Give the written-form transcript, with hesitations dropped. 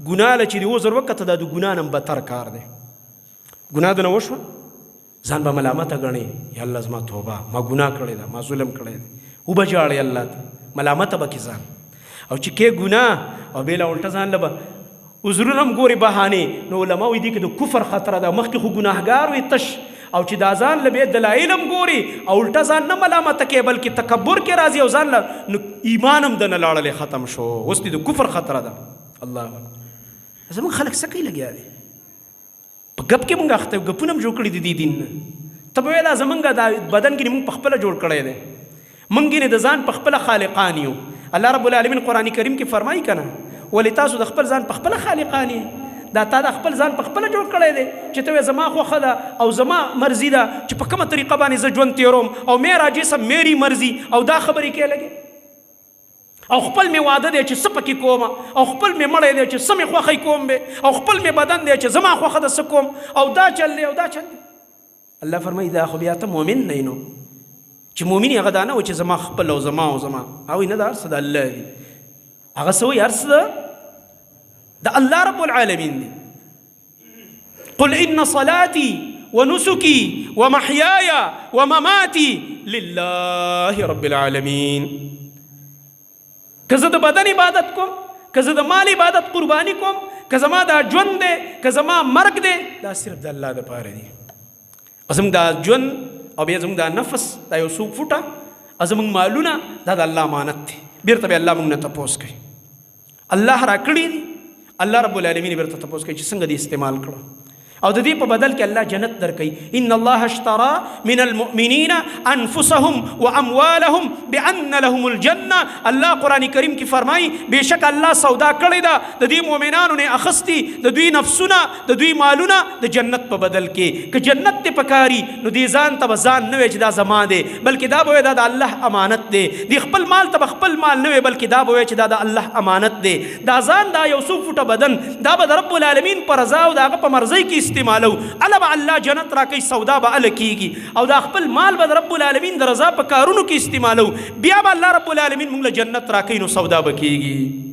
ګناه له چې دې عذر وکته، دا د ګناه نه بتر کار دی. ګناه د نه وشوه، ځان به ملامته ګڼې، یا الله زما توبه، ما ګناه کړې ده، ما ظلم کړی دی، وبه ژاړې الله ته، ملامته به کې ځان. او چې کې ګناه او بې له الټه ځان له به عذرونه هم ګورې، بهانې، نو علما وایي دې کې د کفر خطره ده. مخکې خو ګناهګار وي تش، او چې دا ځان له بیا دلایل هم ګوري او الټه ځان نه ملامته کوي، بلکې تکبر کې راځي او ځان له، نو ایمان هم دنه لاړلی ختم شو، اوس دې د کفر خطره ده. الله زموږ خلک څه کوي؟ لګیا دي په ګپ کې، مونږ اخته یو، ګپونه هم جوړ کړي دي. دې دین نه ته به وایې دا زمونږ دا بدن کې مونږ په خپله جوړ کړی دی، مونږ یې د ځان په خپله خالقان یو. الله رب العالمین قرآن کریم کې فرمایي که نه، ولې تاسو د خپل ځان په خپله خالقان یې؟ دا تا د خپل ځان په خپله جوړ کړی دی چې ته وایې زما خوښه ده او زما مرضي ده چې په کومه طریقه باندې زه ژوند تېروم، او میرا جسم میری مرضي، او دا خبرې کې لګې، او خپل مې واده دی چې څه پکې کوم، او خپل مې مړی دی چې څه مې خوښی کوم به، او خپل مې بدن دی چې زما خوښه ده څه کوم، او دا چل دی او دا چل دی. الله فرمایي دا خو بیا ته مؤمن نه، نو چې مؤمن هغه دا نه و چې زما خپل او زما او زما، او نه، دا هر څه د الله دي. هغه څه وایي؟ هر څه د الله رب العالمین دی. قل إن صلاتي ونسكي ومحياي ومماتي لله رب العالمين. که زه د بدن عبادت کوم، که زه د مال عبادت قرباني کوم، که زما دا ژوند دی، که زما مرګ دی، دا صرف د الله دپاره دی. زموږ دا ژوند او بیا زموږ دا نفس، دا یو څو فوټه، او زموږ مالونه، دا د الله امانت دی. بیرته به الله موږ نه تپوس کوي. الله را کړی دي، الله رب العالمین بیرته تپوس کوي چې څنګه دې استعمال کړو، او د دې په بدل کې الله جنت درکوي. ان الله اشترى من المؤمنین انفسهم واموالهم بان لهم الجنه. الله قران کریم کې فرمایي بشک الله سودا کړې ده، د دې مؤمنانو نه اخستي د دوی نفسونه، د دوی مالونه د جنت په بدل کې. که جنت ته پکاري نو دې ځان ته به ځان نه وي چې دا زما دی، بلکې دا به دا د الله امانت دی. دی خپل مال ته به خپل مال نه وي، بلکې دا به چې دا د الله امانت دی. دا ځان، دا یو څو فوټه بدن، دا به د رب العالمین پر رضا او د هغه په مرضۍ کې استعمالو، اله به الله جنت راکوي، سودا به اله کیږي. او دا خپل مال به د رب العالمین د رضا په کارونو کې استعمالو، بیا به الله رب العالمین موږ له جنت راکوي، نو سودا به کیږي.